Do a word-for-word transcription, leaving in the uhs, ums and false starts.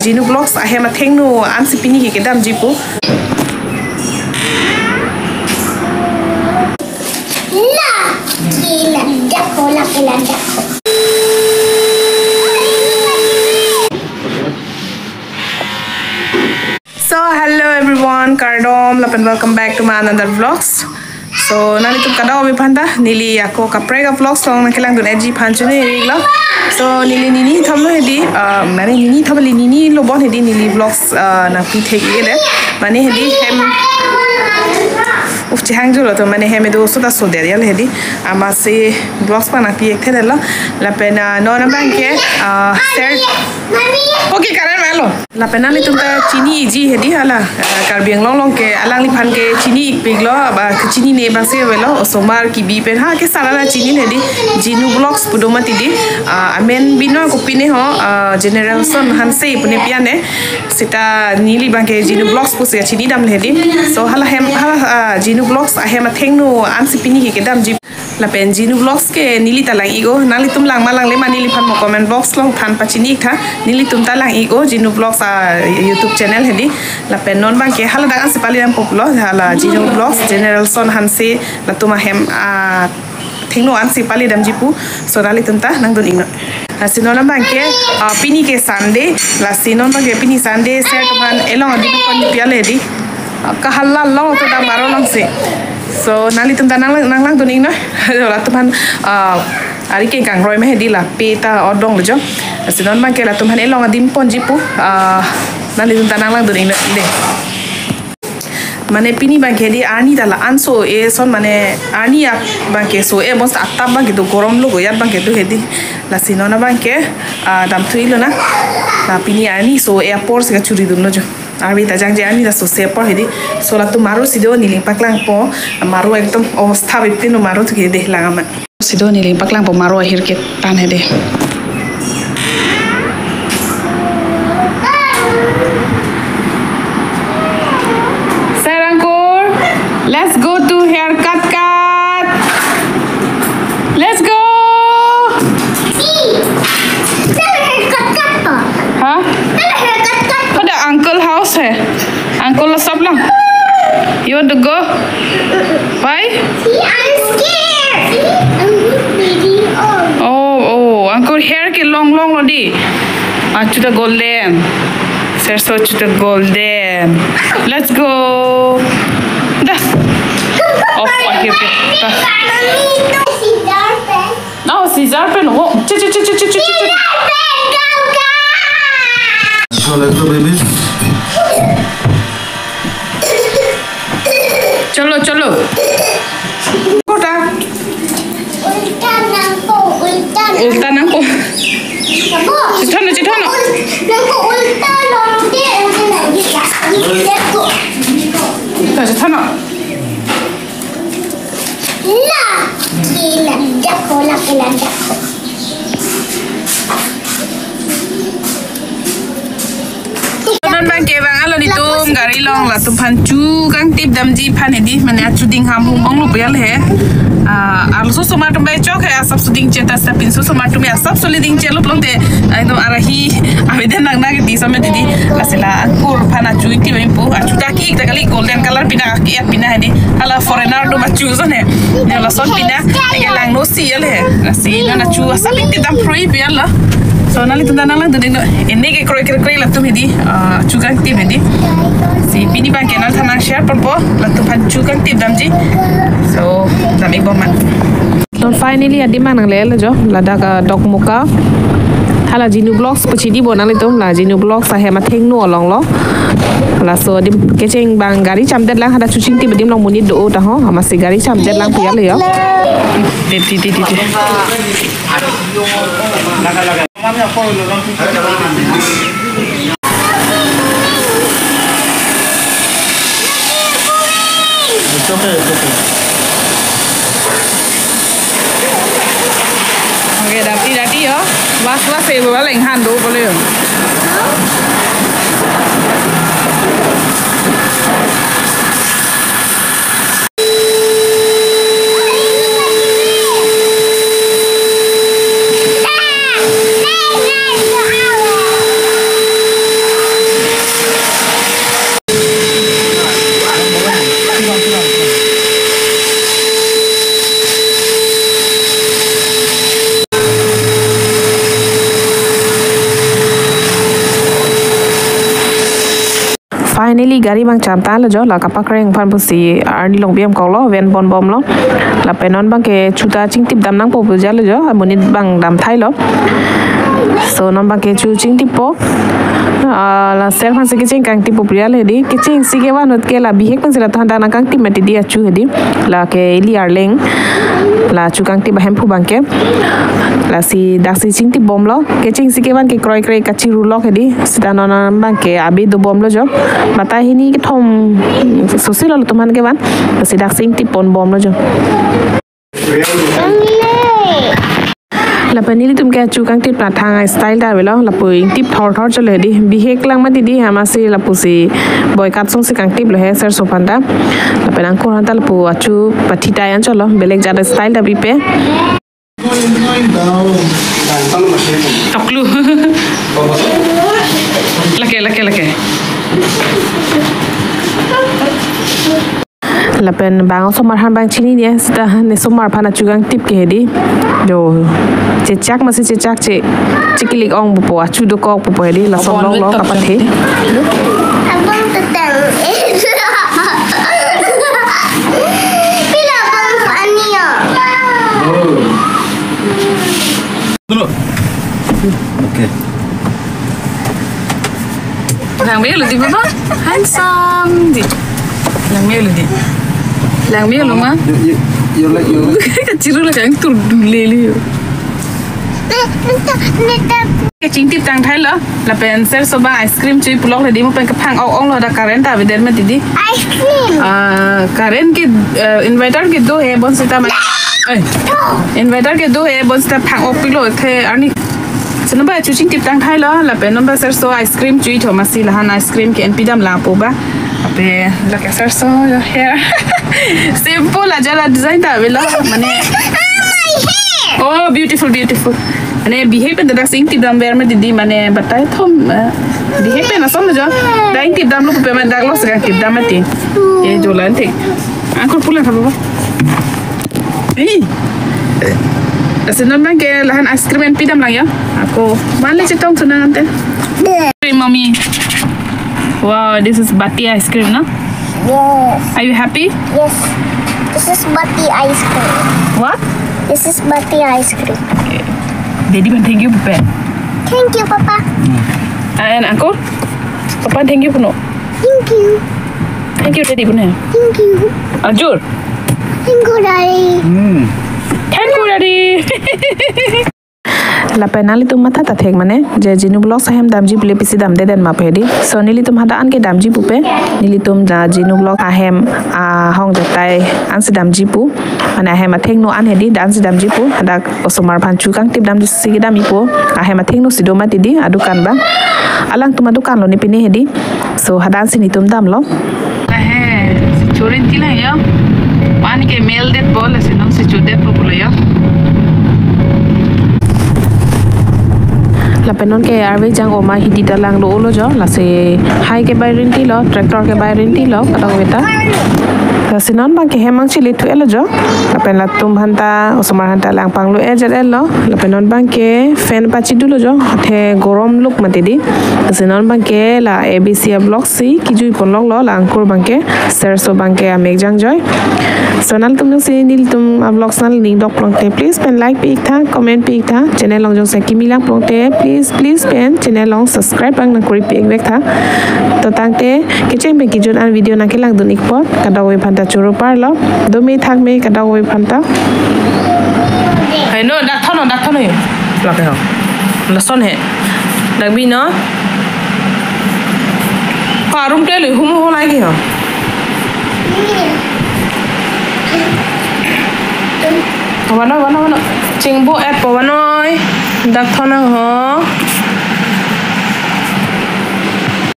Jinu Vlogs ahem athengno ansi pini ke kedamji pu. La, la, dako, la, la, dako. So, hello everyone, kardom, lapen welcome back to my another vlogs. So, nanglitum kadokave aphanta, neli ako kaprek a-vlogs along nangkelangdun-etji aphan choningri lo. So, neli nini thomlo hedi, ah, mane nini thom kali, nini lo bon hedi, neli vlogs, ah, nangpi thek-iklo. Mane hedi hem, uf, chehangjulo to, mane hem edo soda soda ya hedi. Amatsi vlogs pa nangpi-ik thekthelo. Lapen, ah, non abang ke, ah, share. Okay, karan malo. Lapen nanglitum ta chini-ikji hedi hala, ah, Karbi Anglong along ke alangliphan ke chini-ikpiklo, ba kechinine abangsi avelo, osomar kibi pen ha ke sara la chini hedi, Jinu Vlogs pu do mati di, ah, amen binong kopine ho, ah, Generalson Hanse pune piane, seta neli abang ke Jinu Vlogs pusi kachinidamle hedi. So hala hem, hala, ah, Jinu Vlogs ahem athengno ansi pini ke kedamji. Lapen Jinu Vlogs ke neli ta lang-ik-o, nanglitum lang ma langle ma neliphan mo comment box along than pachini-ik tha, nelitum ta lang-ik-o, Jinu Vlogs a-YouTube channel hedi. Lapen non abang ke haladak ansi palidampo pulo, hala Jinu Vlogs, Generalson Hanse, latum ahem athengno ansi palidamji pu, so nanglitum ta nangdun-iknon. Lasi non abang ke, ah, pini ke Sunday, lasi non abang ke pini Sunday, sir atum aphan elong adim pon pi ale hedi. Ah, kahala long to da maro longsi. So, nanglitum ta nang, nanglangdun-iknon. Latum aphan, ah, ari ke kangroi me hedi lape ta odong lo jo. Lasi non abang ke latum aphan elong adim ponji pu, ah, nanglitum ta nanglangdun-iknon de. Mane pini abang ke hedi arni ta la-an so-e ason mane arni abang ke so-e bos atap abang ke do gorom lo goyat abang ke do hedi. Lasi non abang ke, ah, damthu-iklo na. La pini arni so-e apor si kachuridunlo jo. Arve ta jangje arni ta so-se apor hedi. So latum maro si do neli nangpaklangpo. Maro ekdom obostha bipin lo maro tu ke de lang amat. Si do neli nangpaklangpo maro ahir ke tan hedi. Sir Ankur, let's go to haircut cut. Let's go. Ha? Pada uncle house hai. Uncle lo sab lang. You want to go? Why? See, I'm scared. See, I'm bleeding. Oh. Oh, oh, uncle hair ke long long lo di. Achu ta golden. Serso achu ta golden. Let's go. Da. Off akhir ke. Da. Mommy, itu scissor pen. No, scissor pen ho. Che, che, che. So, let's go, babies. Chalo, chalo. Kota. Ulta nangpo, ulta nang-, ulta nangpo. Nangpo. Chithano, chithano. Nangpo ulta nangke, ulta nangke. Let's go. Chithano. La, la, dako, la, la, dako. Non abang ke vang alo nelitum gari along latum aphan chu kangtip damji aphan hedi, mane achu ding ham hum ong lo pu ale he. Ah, arloso osomar atum bai chok he, asap so dingche ta, seta pinso osomar atum asap so le dingchelo pulote, ah, ekdom arahi, avedet nang nang di same hedi. Lasi la Ankur aphan achu ingtip damji pu, achu ta ki-ik ta kali, golden color pina, ki-et pina hedi. Hala foreigner atum achu ason he. Ne lason pina, eke langno si ale he. Lasi non achu asap ingtip dam phrui pi alo. So nanglitum ta nanglangdun-iknon. Ene ke kroi kroi kroi latum hedi, ah, chu kangtip hedi. Si pini abang ke nangthan nang share ponpo, latum aphan chu kangtip damji. So, dam-ik bom ma. Non finally adim abang nanglelo jo, ladak, ah, Dokmoka. Hala Jinu Vlogs pachini bo nanglitum, la Jinu Vlogs ahem athengno along lo. Laso adim kecheng abang gari chamdet lang, hadak chu chingtip adim along monit do ta ho, amatsi gari chamdet lang pi ale jo. Di, di, di, di, di. It's okay, it's okay. Okay, dati dati yo. Was was e bala inghan do bole yo. Finally, gari abang cham tanglo jo, la kapakreng aphan pusi arni along bi amkoklo, ven ponbomlo. Lapen non abangke chu ta chingtip dam nangpo pu jalo jo, amonit abang dam thailo. So non abangke chu chingtippo. Ah, la ser aphansi kecheng kangtippo pu jalo hedi. Kechengsi kevan ahut ke la bihek pensi la than ta nangkangtip mati di achu hedi. Lake ili arleng. La chu kangtip ahemphu abangke. Lasi daksi chingtipbomlo. Kechengsi kevan ke kroikre kachirulok hedi. Sita non abangke abi dobomlo jo. Batai hini kethom sosilo latum aphan kevan. Lasi daksi ingtip ponbomlo jo. Lapen nelitum ke chu kangtip ta thang a-style ta avelo. Lapu ingtip thorthor cholo hedi. Bihek lang mati di, amatsi lapusi boykat songsi kangtiplo he serso aphanta. Lapen angkur aphanta lapu achu pathi tai an cholo. Belek jat a-style ta pipe. Toklu. Lake, lake, lake. Lapen bang osomar aphan abang chinine, sita ne osomar aphan achu kangtip ke hedi. Jo, chechak amatsi chechak che, chekilik ongpo, achu dokokpo hedi, lason longlo kapathe. Abang tetang. Pila abang pani ya? Dulu. Oke. Langmelo di, Papa. Handsome di. Langmelo di. Langmelo ma. You, you, you like, you like. Kachiru la kangtur dulele yo. Kechingtip tang thailo. Lapen serso abang ice cream chui pulok le di, mo pen kaphang-ok onglo, hadak current ta avedet mati di. Ice cream. Ah, current ke, eh, inverter ke do he, bonsita ma. Eh. Inverter ke do he, bonsita phang-ok pilo the arni. So non abang chu chingtip tang thailo, lapen non abang serso ice cream chuitho, amatsi lahan ice cream ke-en pidam lapo ba. Lapen lake serso hair. Simple aja la design ta avelo. Mane. My hair. Oh, beautiful, beautiful. Mane bihek pen dak sing tip damver mati di, mane batai thom, eh, bihek pen ason jo. Dak ingtip damlo pu pe mane dak lo sega tip dam mati. Ye jo lan thik. Angkur pulang kha, Papa. Ih. Lasi non abangke lahan ice cream en pidam lang ya. Ako male chetong sunang ante. Hey, mommy. Wow, this is bati ice cream, no? Yes. Are you happy? Yes. This is bati ice cream. What? This is bati ice cream. Daddy aphan thank you pupe. Thank you, Papa. And uncle? Papa thank you puno. Thank you. Thank you, Daddy puno. Thank you. Ajur. Thank you, Daddy. Hmm. Thank you, Daddy. Lapen nanglitum matha ta thek mane, je Jinu Vlogs ahem damji pule pisi damde den ma pu hedi. So nelitum hadak an ke damji pupe, nelitum ja Jinu Vlogs ahem ahong jatai ansi damji pu. Mane ahem athengno an hedi, dak ansi damji pu. Hadak osomar aphan chu kangtip damsi kedam ipo. Ahem athengno si do mati di, adukan ba. Alangtum adukan lo ne pine hedi. So hadak ansi netum damlo. Ahe, si churin tilang yo. Pan ke mel det po, lasi non si chu det po pulo yo. Lapen non ke arve jang oma hidi ta lang do ulo jo, lasi hai ke bai rinti lo, tractor ke bai rinti lo, kadokave ta. Lasi non abangke hem angchili thu elo jo. Lapen latum aphanta, osomar aphanta lang panglo e jet elo. Lapen non abangke fan pachidu lo jo. Athe gorom luk mati di. Lasi non abangke la A B C a-vlog si kijui ponlok lo, la angkur abangke, serso abangke amek jang joi. So nanglitum jongsi nelitum a-vlogs nangning dok plongte, please pen like pi-ik tha, comment pi-ik tha. Channel along jongsi kimi lang plongte, please, please pen channel along subscribe abang nangkuri pi-ik vek tha. To tangte kecheng pen kejut an video nangkelang dun ikpo, kadokave aphanta choro parlo. Dome thakme kadokave aphanta. Hai no, dak thon no, dak thon no. Lake ho. Lason he. Dak bi no. Pa room te le hum ho lagi ho. Wano, wano, wano. Chingbo et po wano. Dak thon ho.